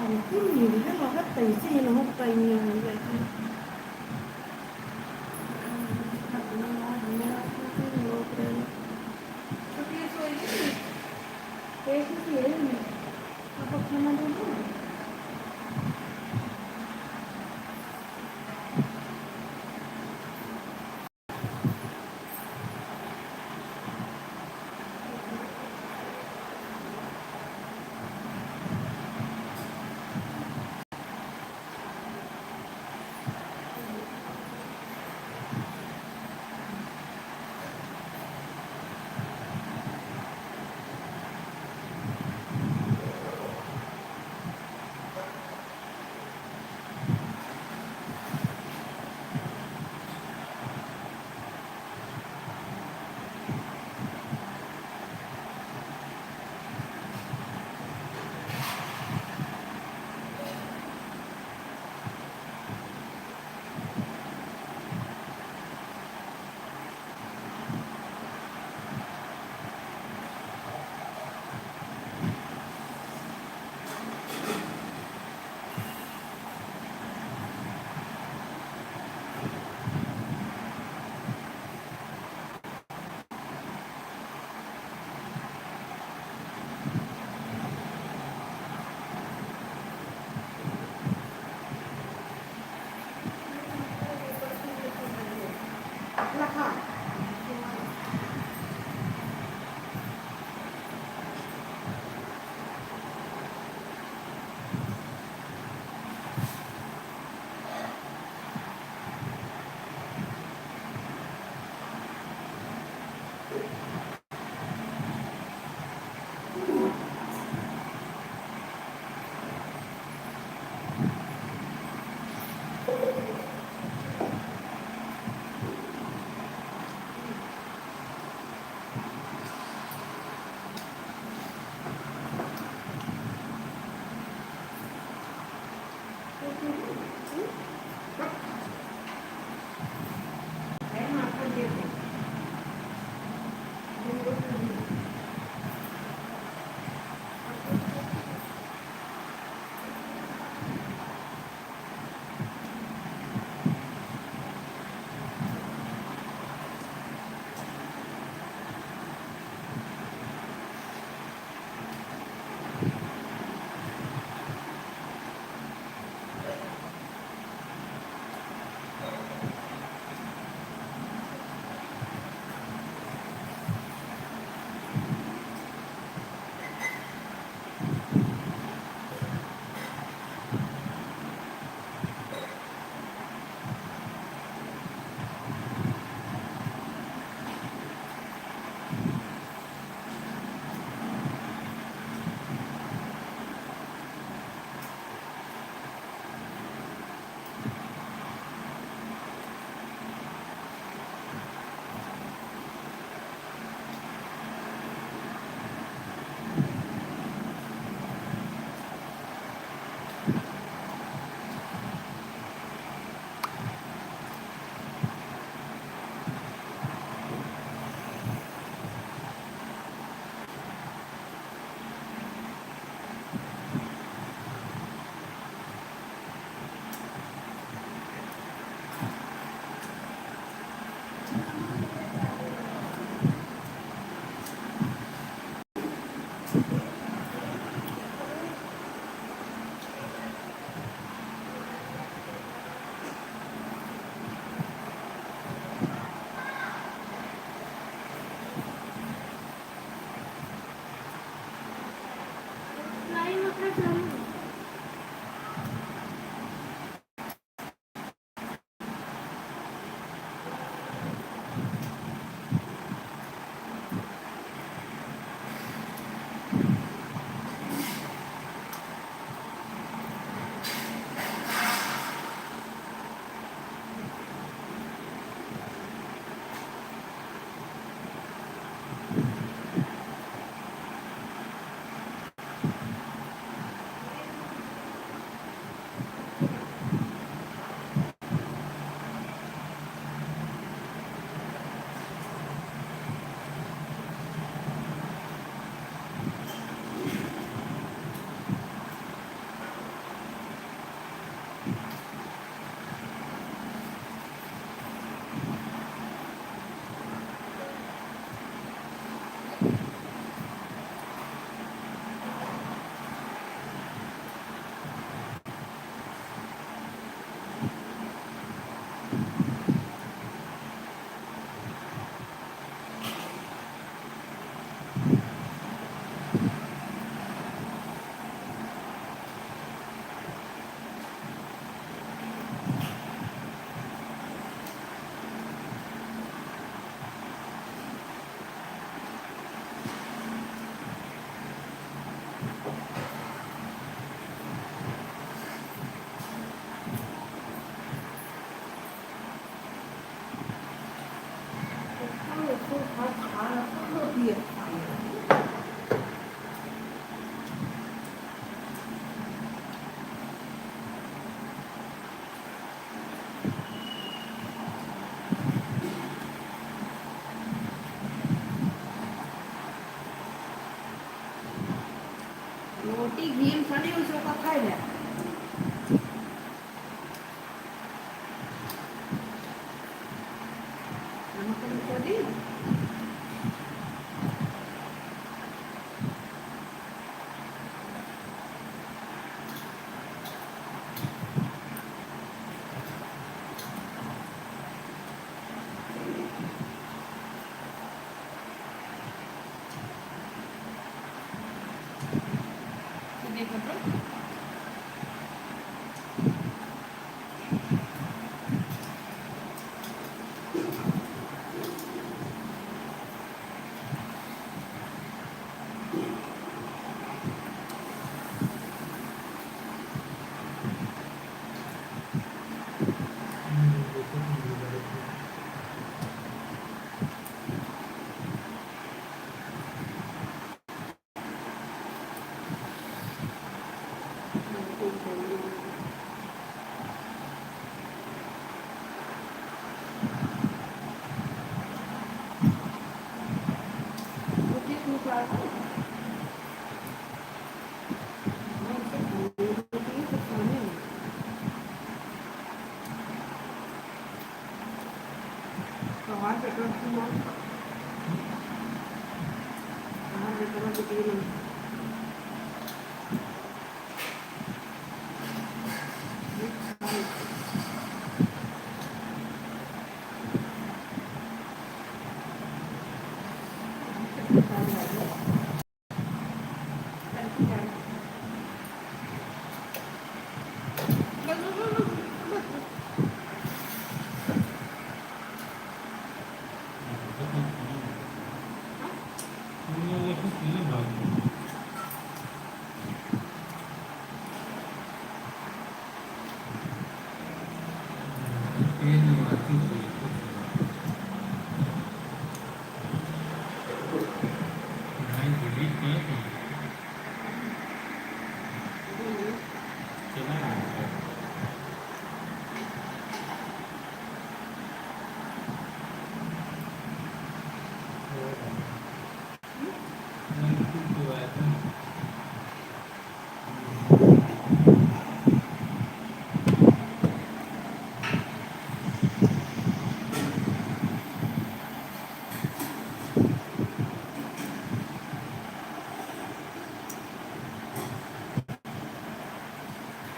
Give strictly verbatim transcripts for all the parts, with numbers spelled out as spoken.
अरे, क्यों नहीं रही है? बहुत तेजी से ये लोग टाइम नहीं हो जाता है। छोटी सोई नहीं, एक ही है, आपको खाना दे दूँ? रोटी घी में सनी, उसको का खाए ले। नमक कम कर दी।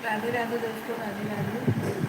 राधे राधे दोस्तों, राधे राधे।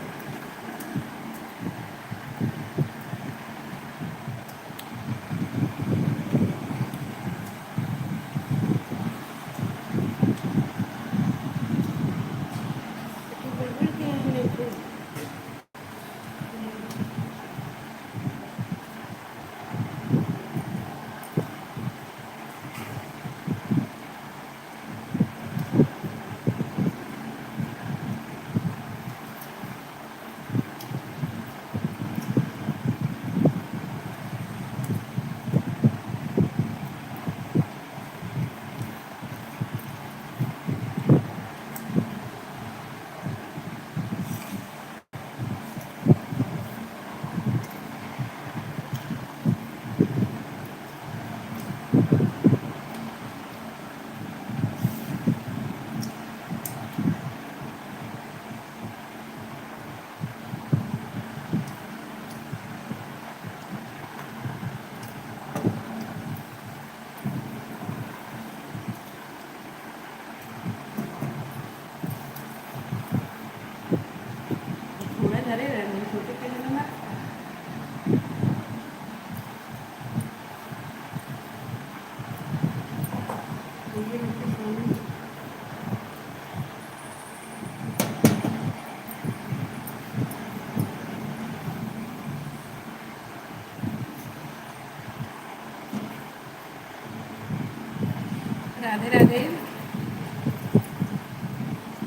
राधे राधे।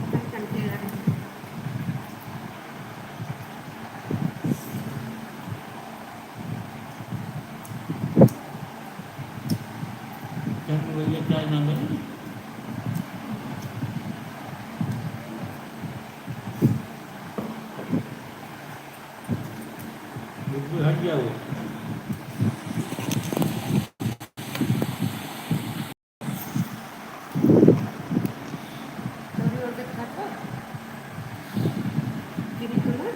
अपन कंटिन्यू रखें। चंद भैया चाय ना बनी? बिल्कुल हट गया वो। थोड़ी और देख, खा तो। गिरी तो ना।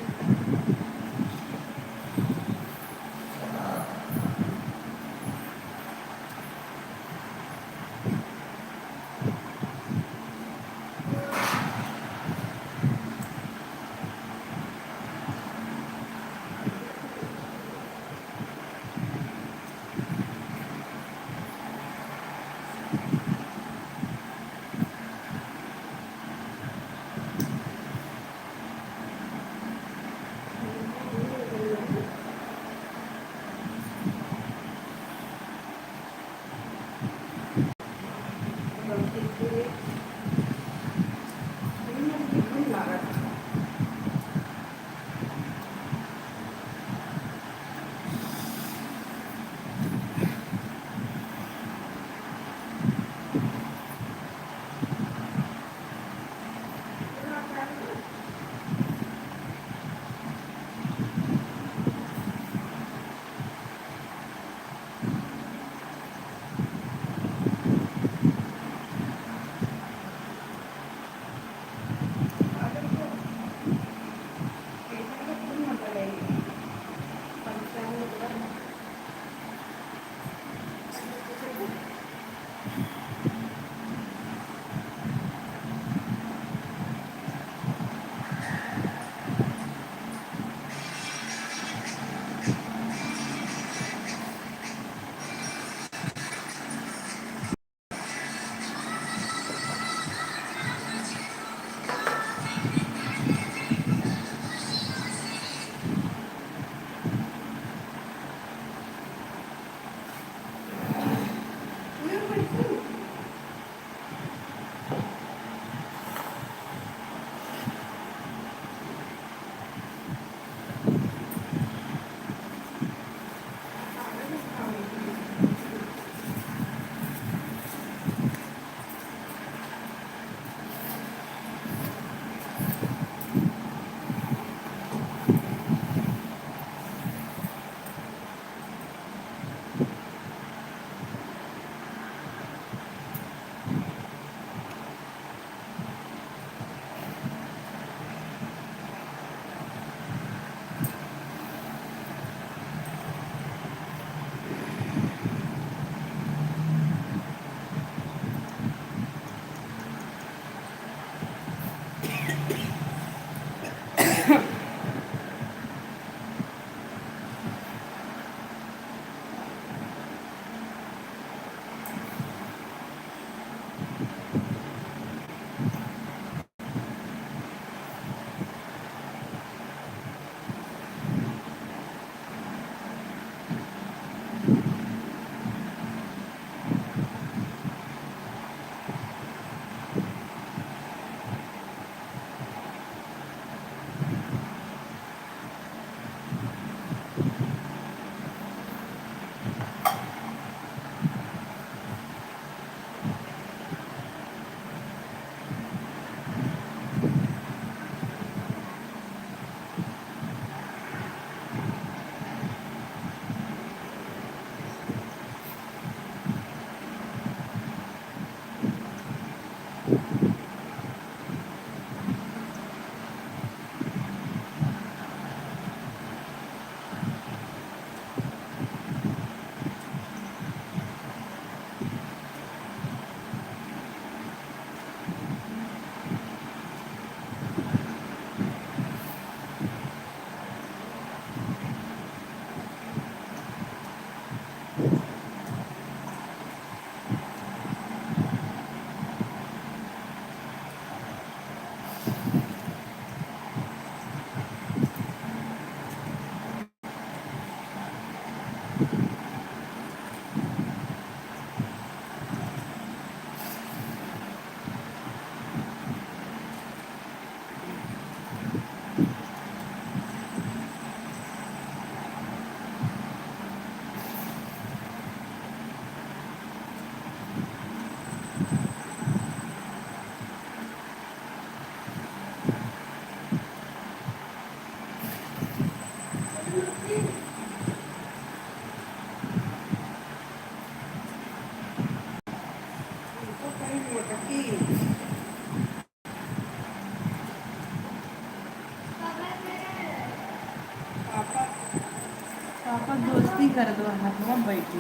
कर दो, हाथवा में बैठी।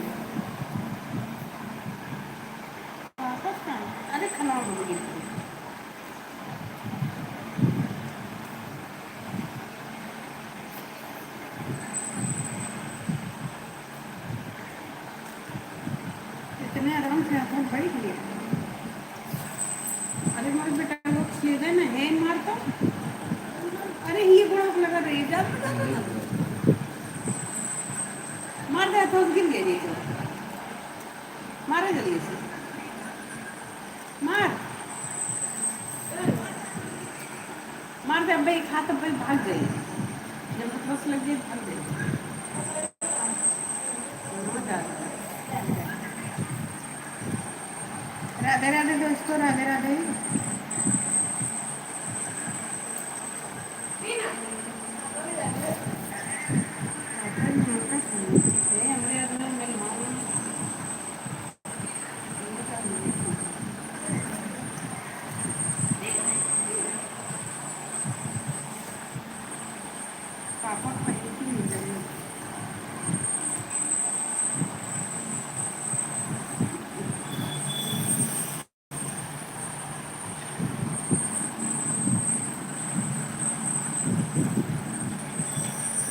वापस कहाँ? अरे, खाना हो गया। इतने आराम से हाथवा में बैठ गया। अरे, हमारे बेटा लोग सीधे ना है मारता। अरे, ये बड़ा लगा रही है, जा, जा, जा, जा। मार दे, हाथवा से गिर गया ये तो। मारे जल्दी से। मार। मार दे, अबे एक हाथ अबे भाग जाए। जब हाथवा से लग जाए, भाग जाए। राधे राधे दोस्तों, राधे राधे। पापा खरीद के ले जाइए।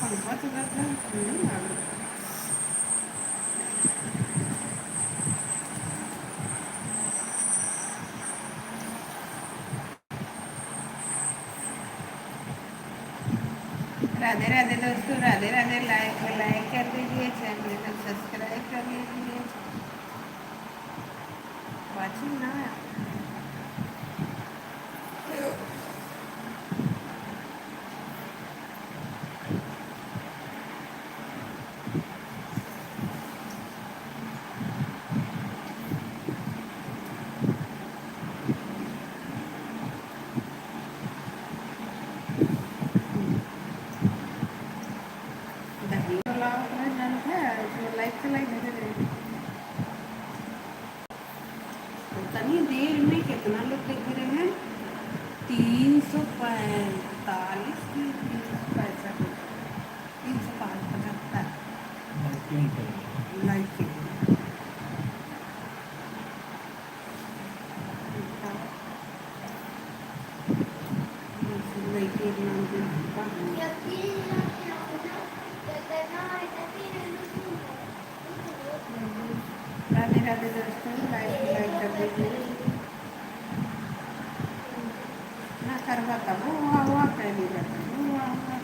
पंखा चलत है, ठंडी लागत है। राधे राधे दोस्तों, राधे राधे। Like, like कर दीजिए, channel को subscribe कर लीजिए। Watching ना। दही वाला ओकरा जानत है, जो like से like भेजे रहे। तो तनी देर में कितना लोग देखे रहे हैं? तीन सौ पैंतालीस की, तीन सौ पैंसठ, तीन सौ पचहत्तर। Like के लिए। Like के लिए। राधे राधे दोस्तों, like, like कर दीजिए। ना करवा तब हुआ, हुआ, कर दीजिए, हुआ, हुआ।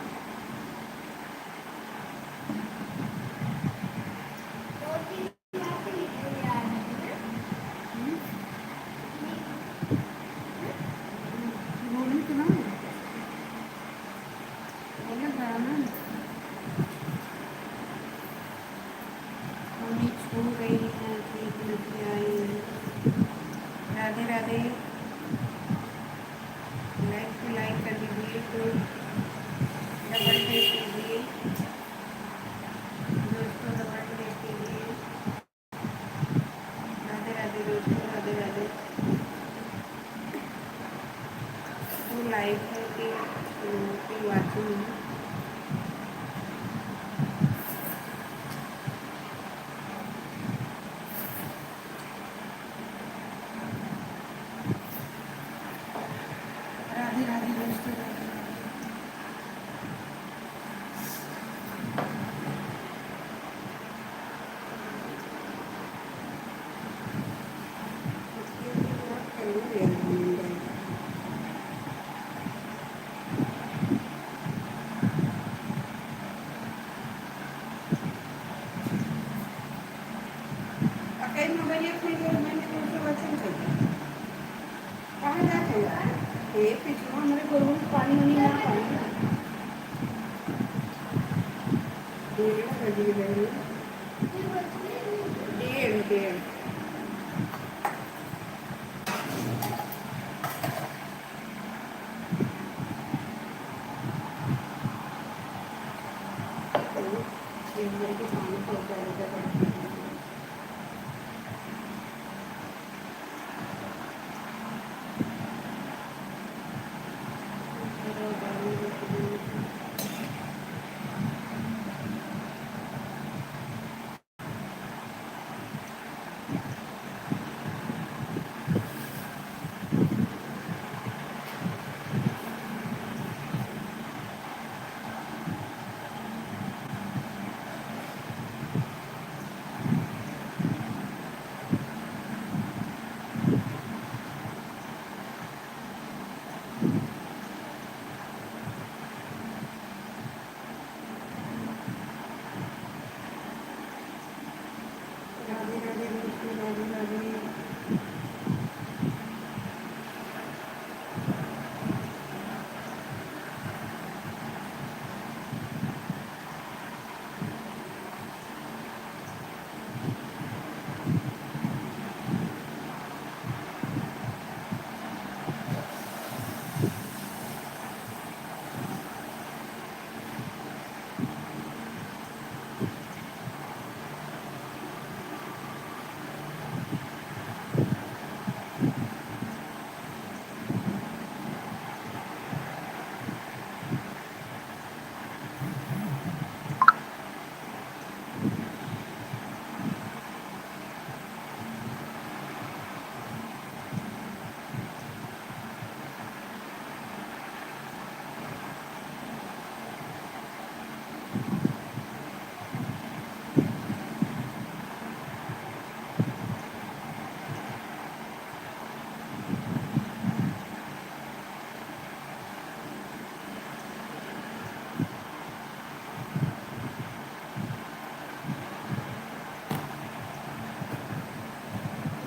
मम्मी छू रही है, ठीक नहीं आई। राधे राधे। Like को like कर दीजिए, तो double tap कीजिए। दोस्तों, double tap कीजिए। राधे राधे दोस्तों, राधे राधे। तो live है कि, कि watching है? राधे राधे दोस्तों, राधे राधे। अकेले में बढ़िया खुल गया, मैंने तो उसे वचन चाहिए। कहाँ जाते हो? ए, पिछुआ हमरे गोरू में पानी वानी ना पाई। डेढ़ बज गए। डेढ़, डेढ़। राधे राधे दोस्तों, राधे राधे।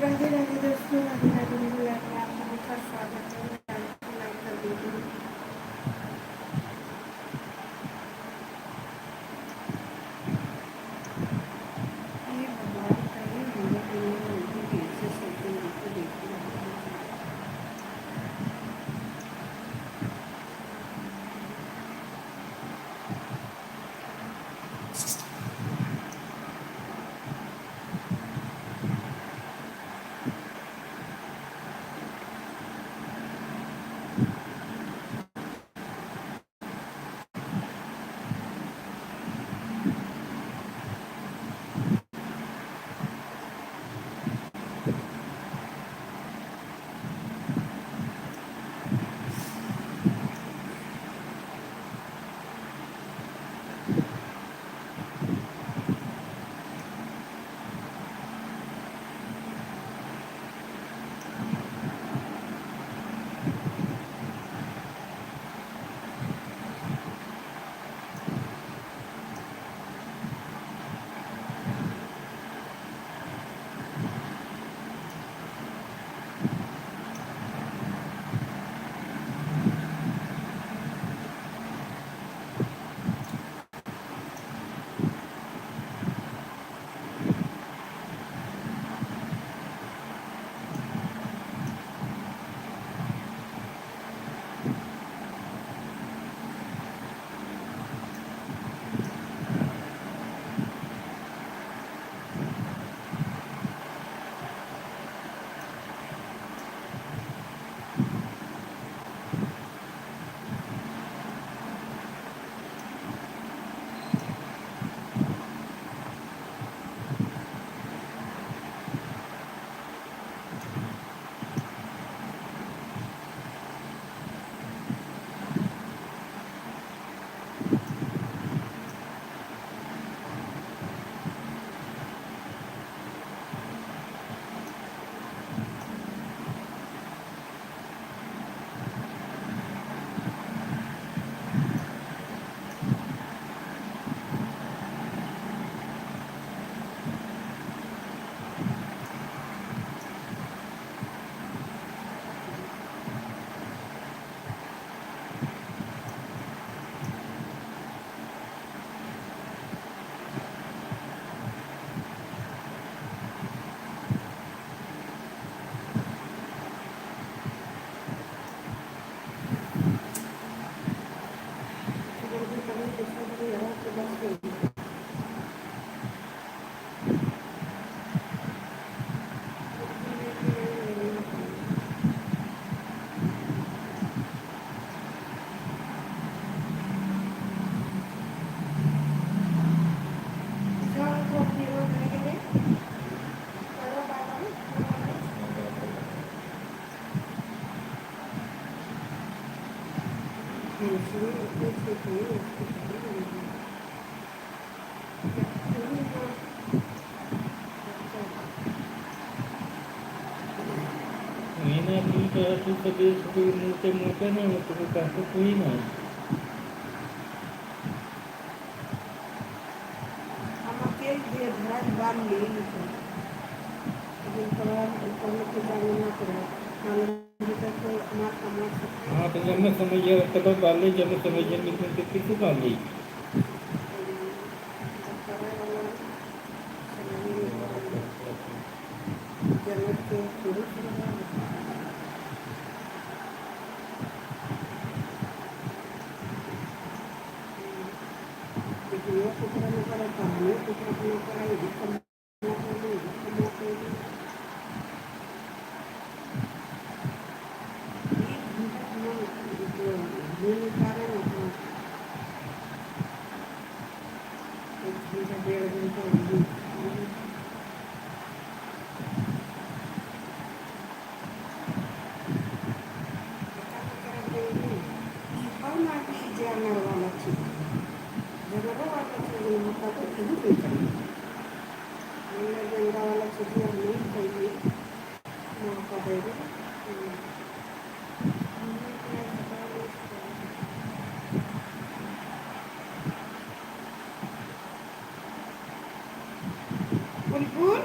राधे राधे दोस्तों, राधे राधे। मेरे live में आप सभी का स्वागत है। Like कर दीजिए। ये भगवान का ये मेरा, मेरा उनकी कैसे सेटिंग करके देखती हूँ। महीना तू कह, तू तो देश के मुँह पे, मुँह पे ना हो, तो कहते कोई ना। हम अकेले देह धरत बानी। ऊपर, ऊपर में तो जाने ना पड़े। मालूम भी तो कोई हमार कमर से हाँ, तो जब मैं समझ गया, तब डाले, जब मैं समझ गया, लेकिन तो किसी डाले। जब करे वाला, समझ में नहीं पड़े। जब तो शुरू से लगा। लेकिन वो कुकरा में पड़ा, पानी कुकरा में पड़ा, ये भी कम जानवर वाला चीज, जानवर वाला चीज, मतलब, कुछ भी नहीं करेंगे। हमने गंदा वाला चीज नहीं चाहिए, मौका दे दो। बुलबुल।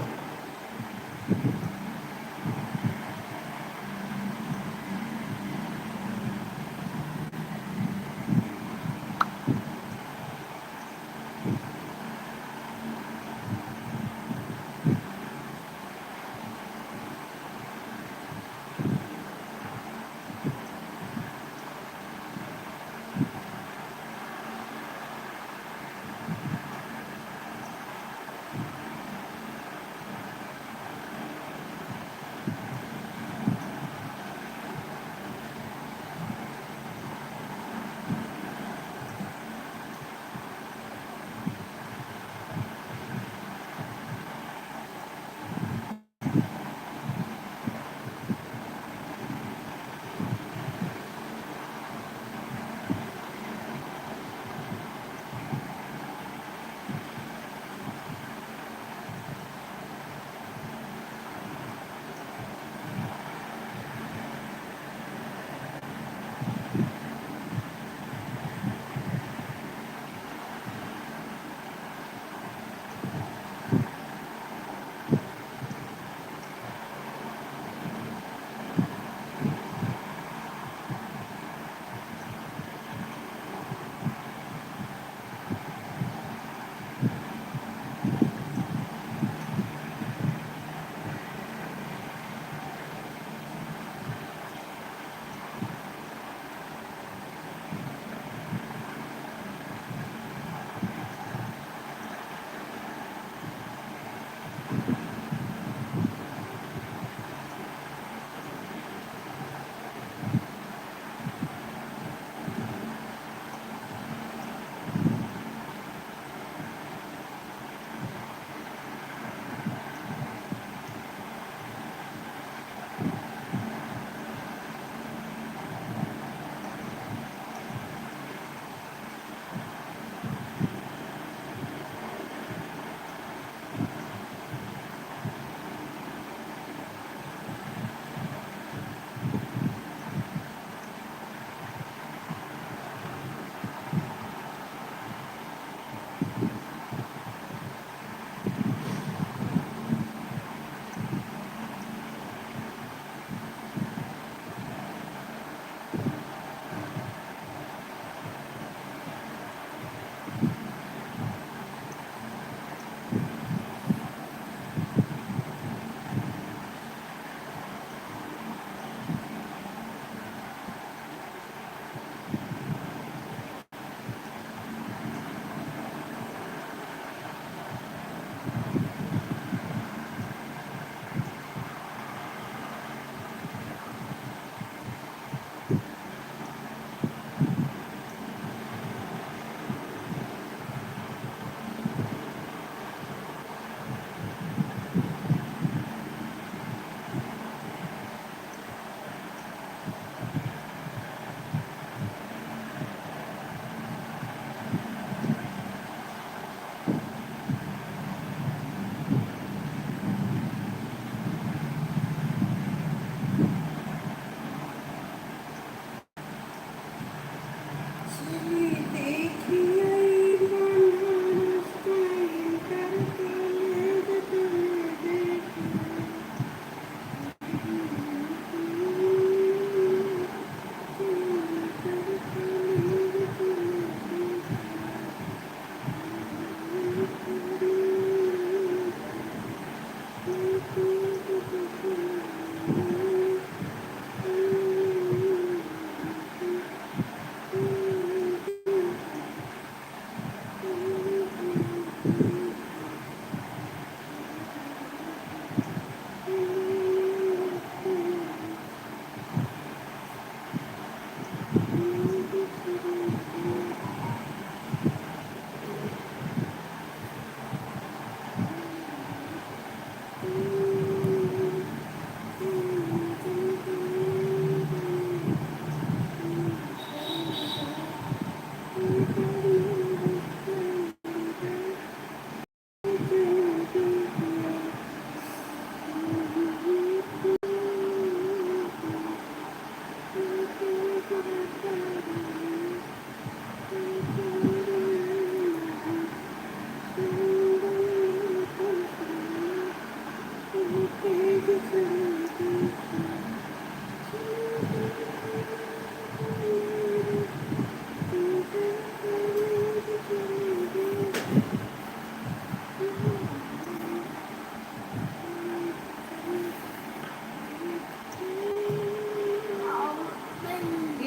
ये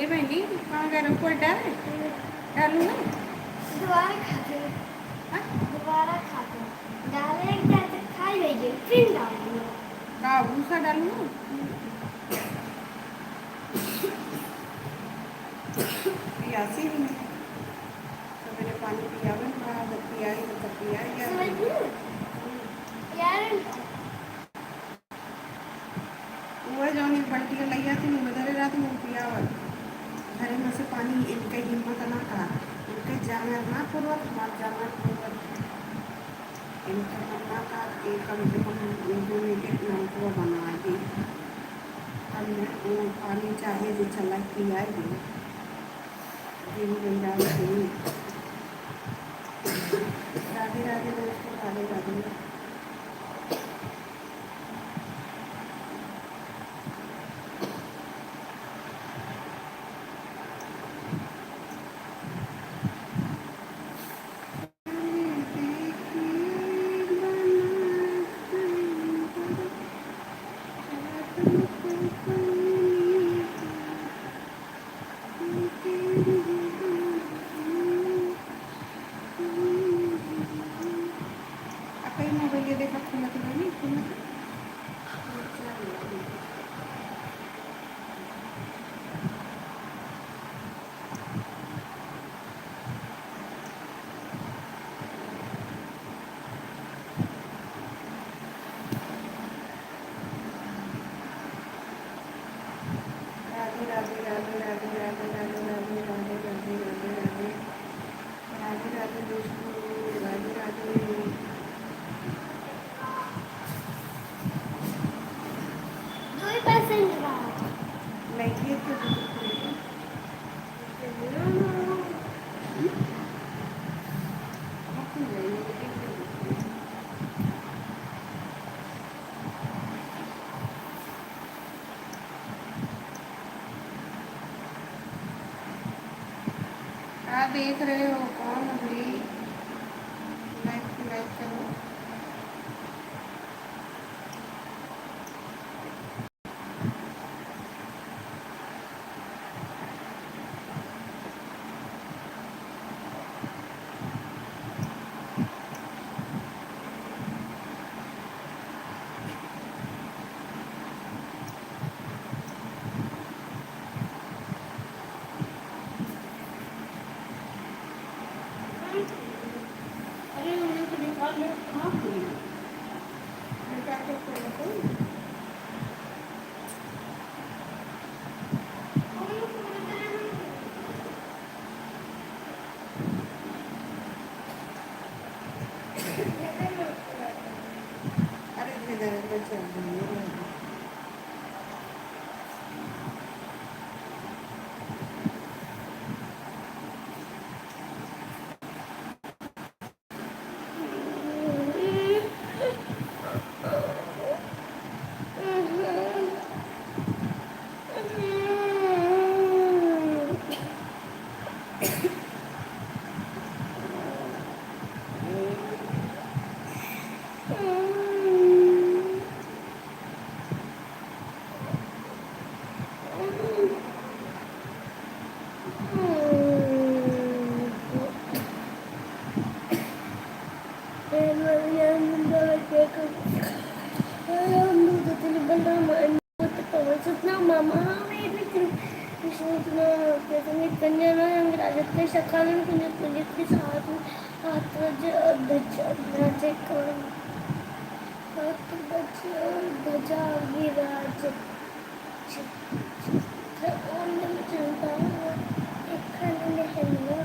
बहनी, कहाँ गए रहो? कोई डाले? डालू है? दोबारा खाते हैं। हाँ? दोबारा खाते हैं। डाले एक बार तो खा लेंगे, फिर डालेंगे। का भूसा डालू? पियासी भी नहीं। सबेरे पानी पियावे ना, जब पियाई तो तब पियाई जाए। समझ गए? हम्म। यार, उहे जौन एक बल्टिया लइया थी, उहे धरे रहत, उहे पियावत। घरे में से पानी इनके हिम्मत ना का, इनके जांगर ना पुरवत, हमार जांगर पुरवत। इनके मन ना का कि कम से कम इनको में के नलकवा बनवा दी। हमने वो पानी चाहे जे चला के पिया दी। दिन गुजारे के लिए। राधे राधे दोस्तों, राधे राधे। आ कई मोबाइल देखा, खुलत बा, नहीं खुलत। राधे राधे, राधे राधे, राधे राधे, राधे राधे, राधे राधे, राधे राधे। राधे राधे दोस्तों, राधे राधे। दो ही percent बा। लइके तो दो। का देख रहे हो? कौन अभी? Like, like करो। अरे, इधर बच्चा। ध्वजा विराज चित्र ओम नमः शिवाय। एक खंड में है ना।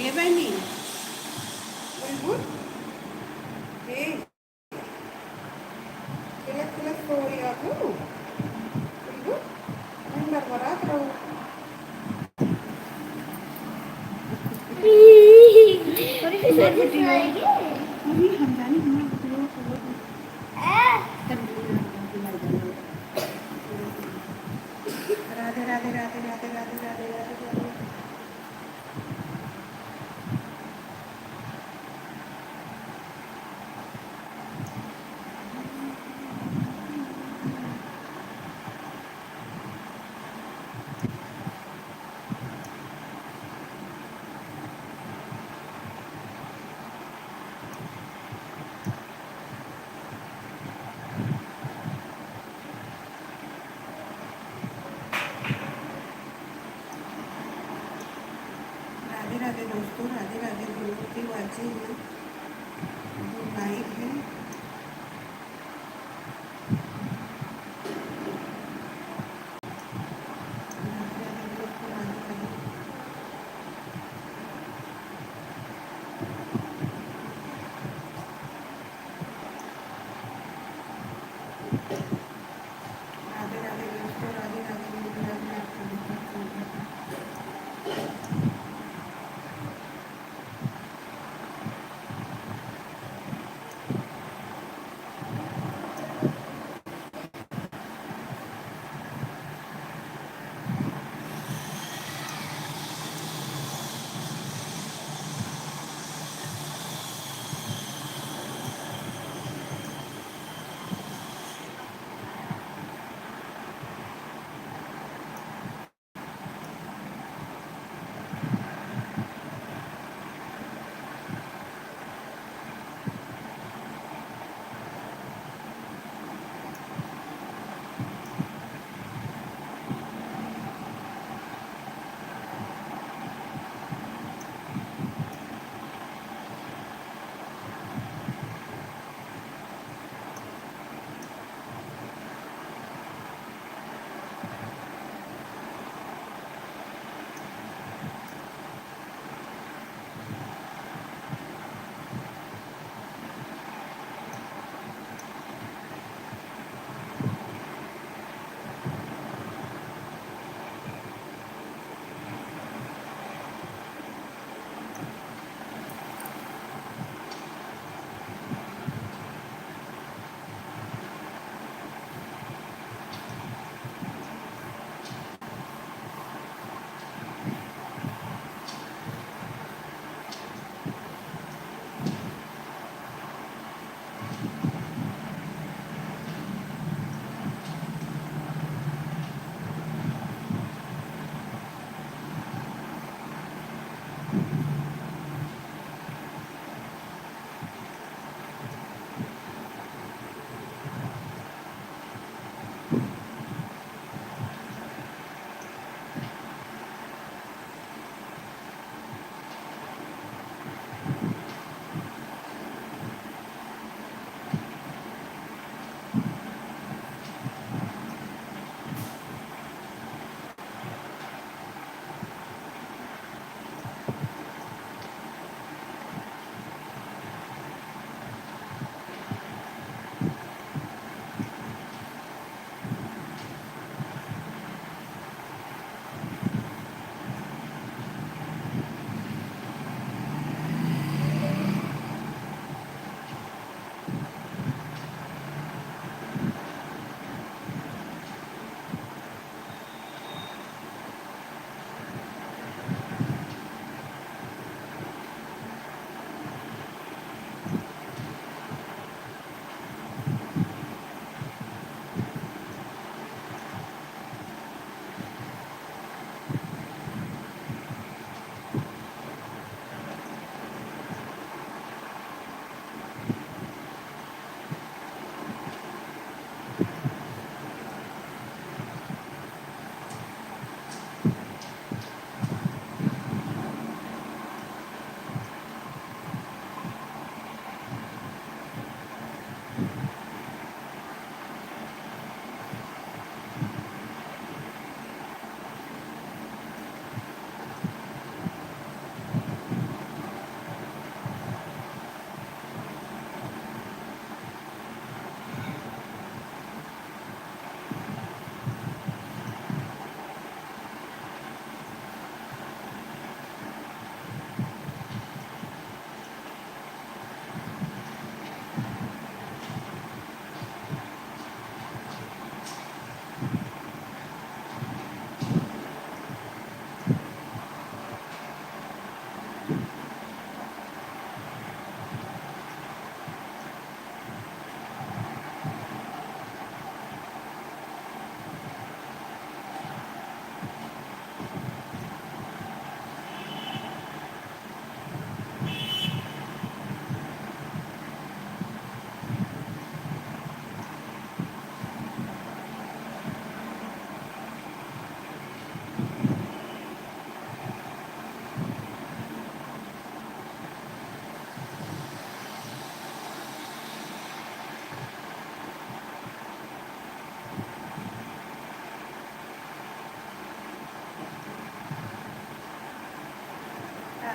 ए बहिनी, बुलबुल, ए, खेलत खेलत सो गया तू? बुलबुल, दिन भर बरात रहो। अरे, हम जानी हमारे वीडियो को। राधे राधे राधे राधे राधे राधे राधे राधे। राधे राधे दोस्तों, राधे राधे। जो लोग भी वाचिंग है, जो लाइव है, राधे राधे दोस्तों, राधे राधे। राधे राधे दोस्तों, राधे राधे।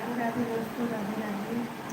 राधे राधे दोस्तों, राधे राधे।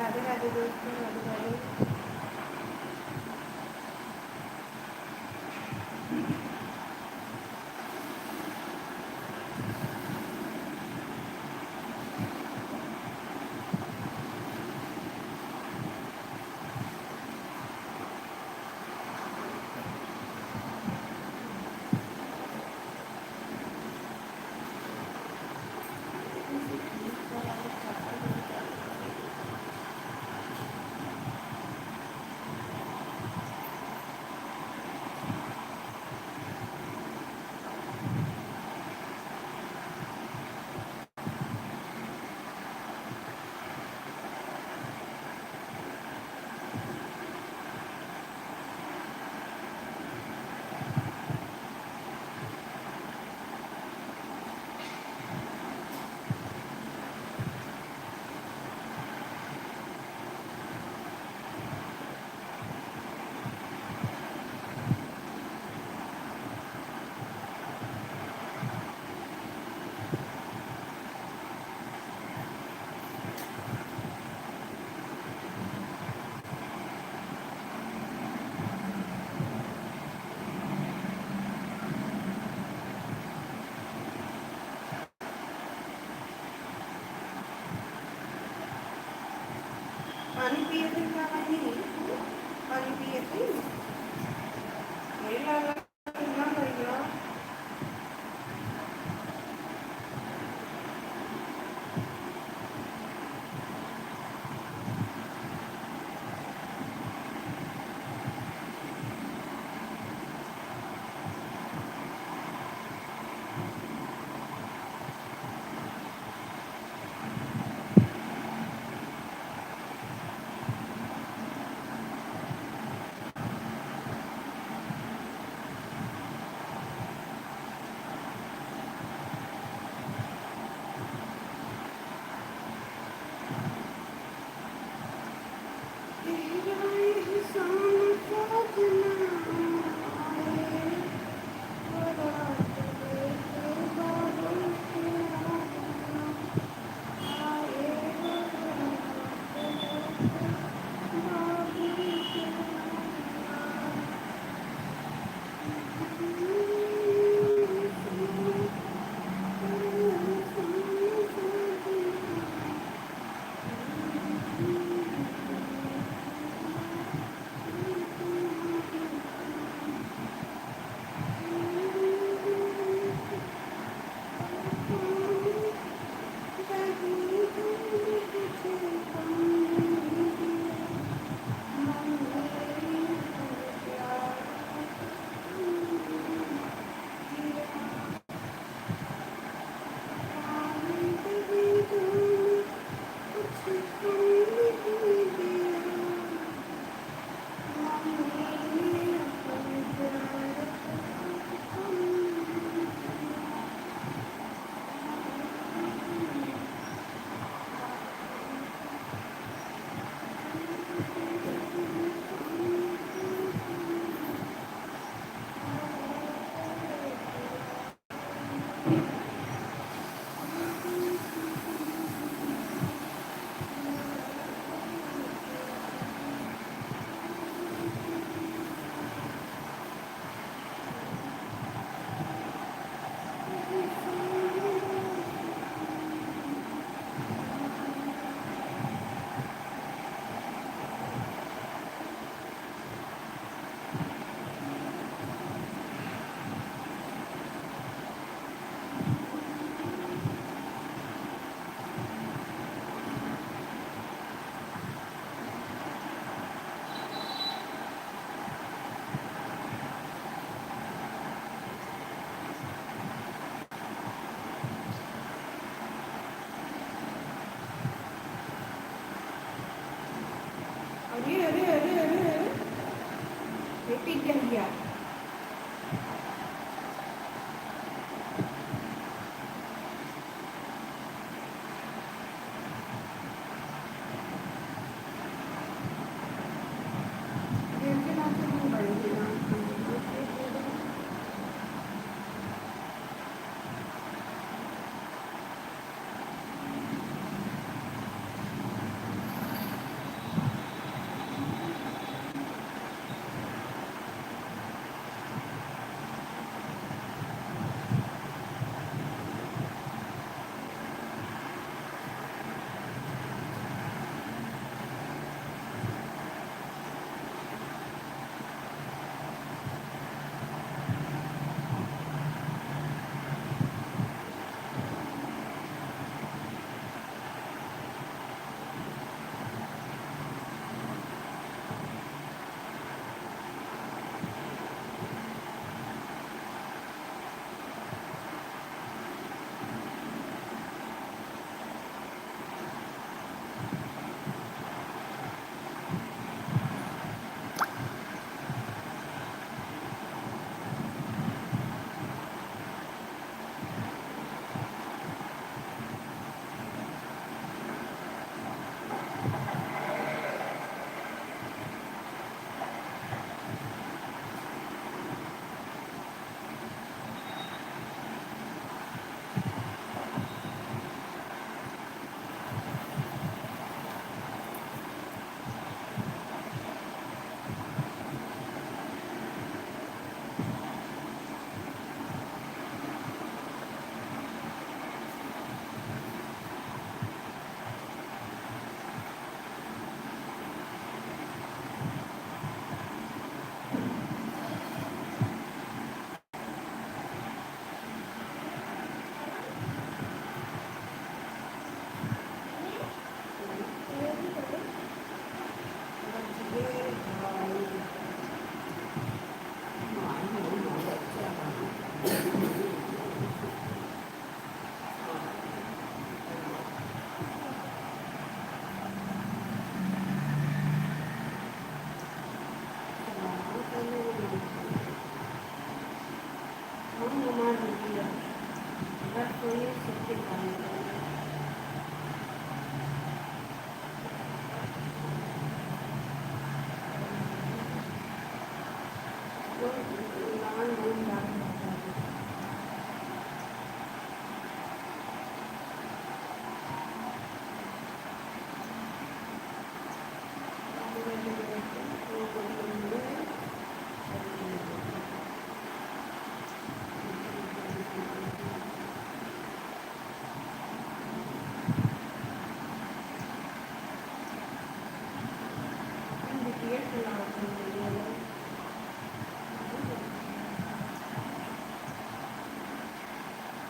राधे राधे दोस्तों, राधे राधे। पानी पिए थे का बहिनी? पानी पिए थे? मेरे लाला, ना भैया। अरे, अरे, अरे, अरे, अरे, ये पी गया।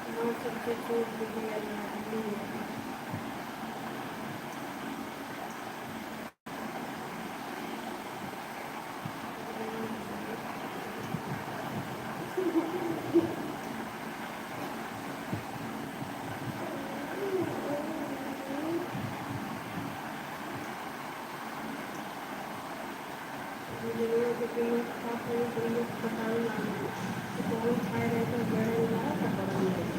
हमार सबसे छोट बिटिया लाडली है। वीडियो के बिना खा पाई, तो लोग बताई ना कि कौन खाए रहे तो जड़े वाला पकड़न दे।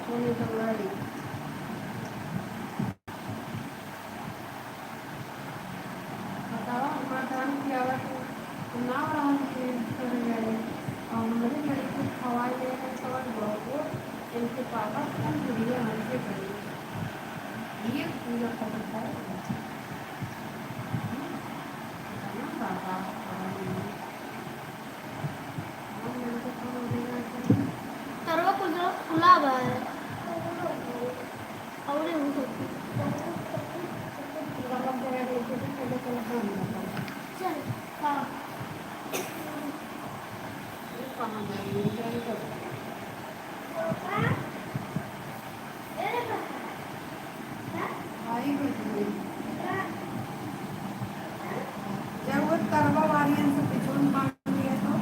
छोड़े जंगल। बतावा, हमार धान खियावा के नाव रहन के करे जाए, और हमरे लड़के खवाए ले रहे, समझ लो, वो इनके पापा से हम दुनिया हंसे करें। ये पूजा खत्म है। इतना बाबा, तरवा कुछ खुला बा। अउरे हो सकती। चल, हाँ। जब वो तरवा वाली इनसे पिछुन बांध दिया तो,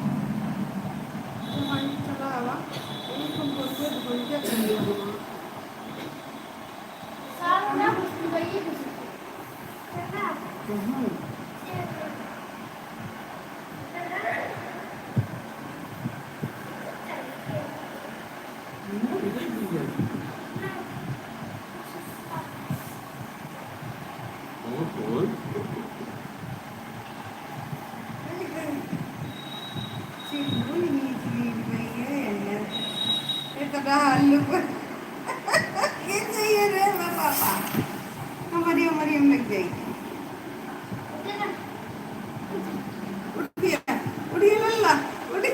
तो वहीं चला आवा, उसको बोल के, बोल के कर दिया। हमारी उमरिया में लग जाएगी। उठिया, उठिया लल्ला, उठिया।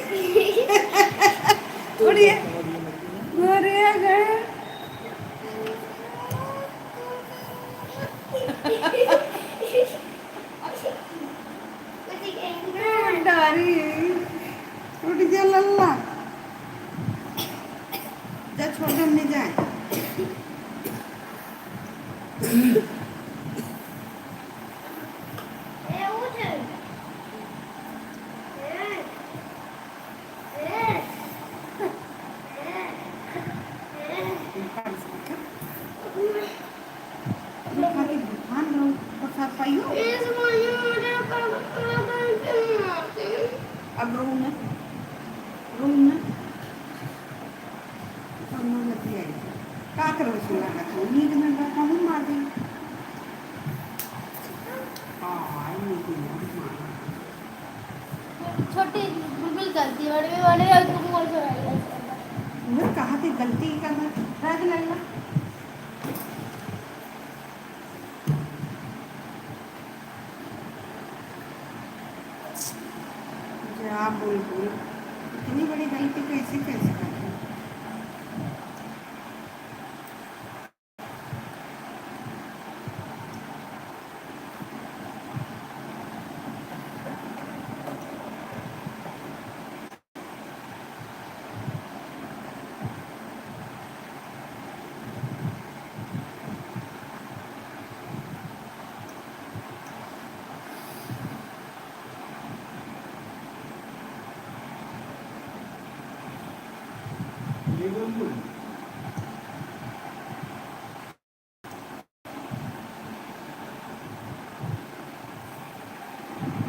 उठिया। अरे गए। डारी, उठ जा लल्ला। जा छोड़ दे, हमने जाए। अपने खातिर दुकान रहो, तो सर पाइयो। अब रो ना, रो ना। कौनो गति आई। का करबे सुना का तू? नींद में बा, कहूँ मार दे। हाँ, आई नींद में, मार। छोटी बिल्कुल गलती बड़े, बड़े और तुम बोल रहे हो। मैं कहा थी गलती का ना, रख लेना। जा बुलबुल, इतनी बड़ी गलती कैसे, कैसे कर दी?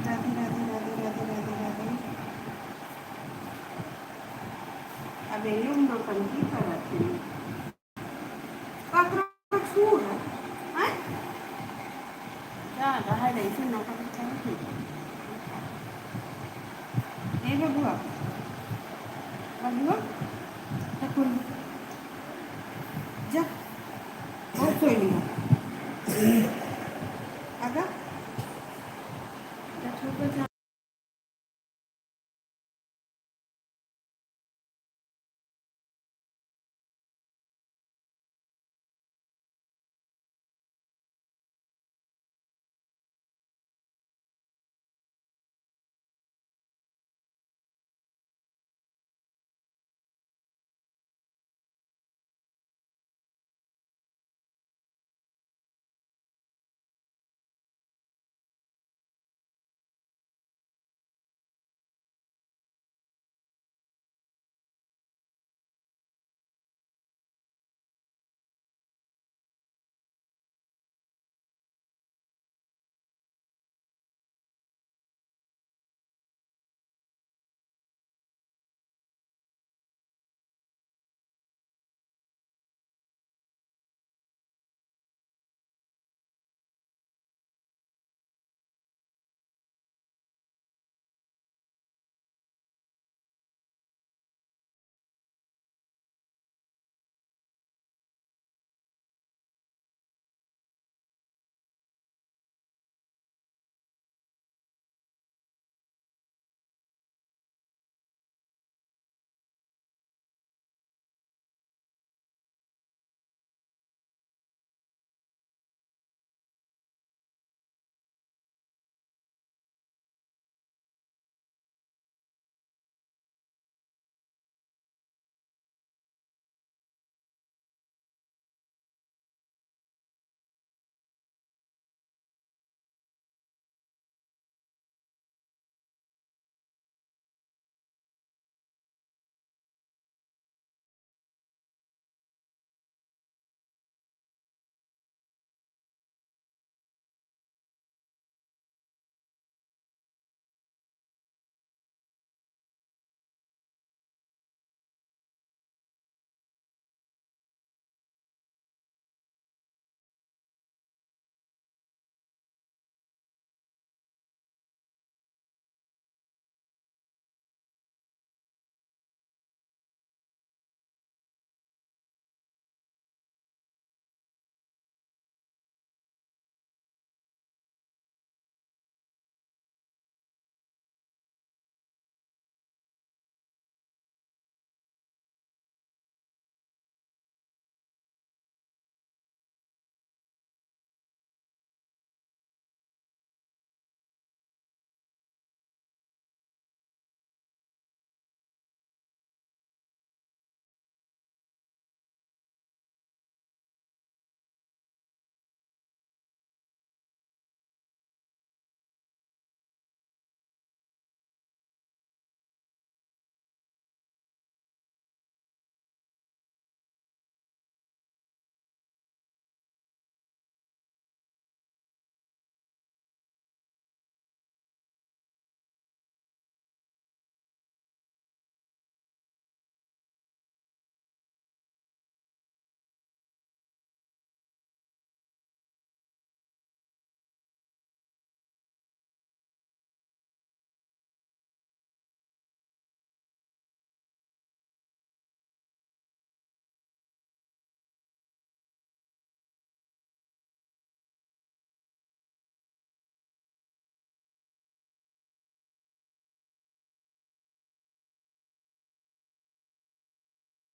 राधे, राधे, राधे, राधे, राधे, राधे। अब ये लोग नौटंकी करत हैं। ककरो छू है, हैं? जा, रहा है, ऐसे नौटंकी करत हैं। ए बबुआ, बबुआ, तो कुल जा, बहुत सोई लिया। आगा, जा, छोड़ दो, जा।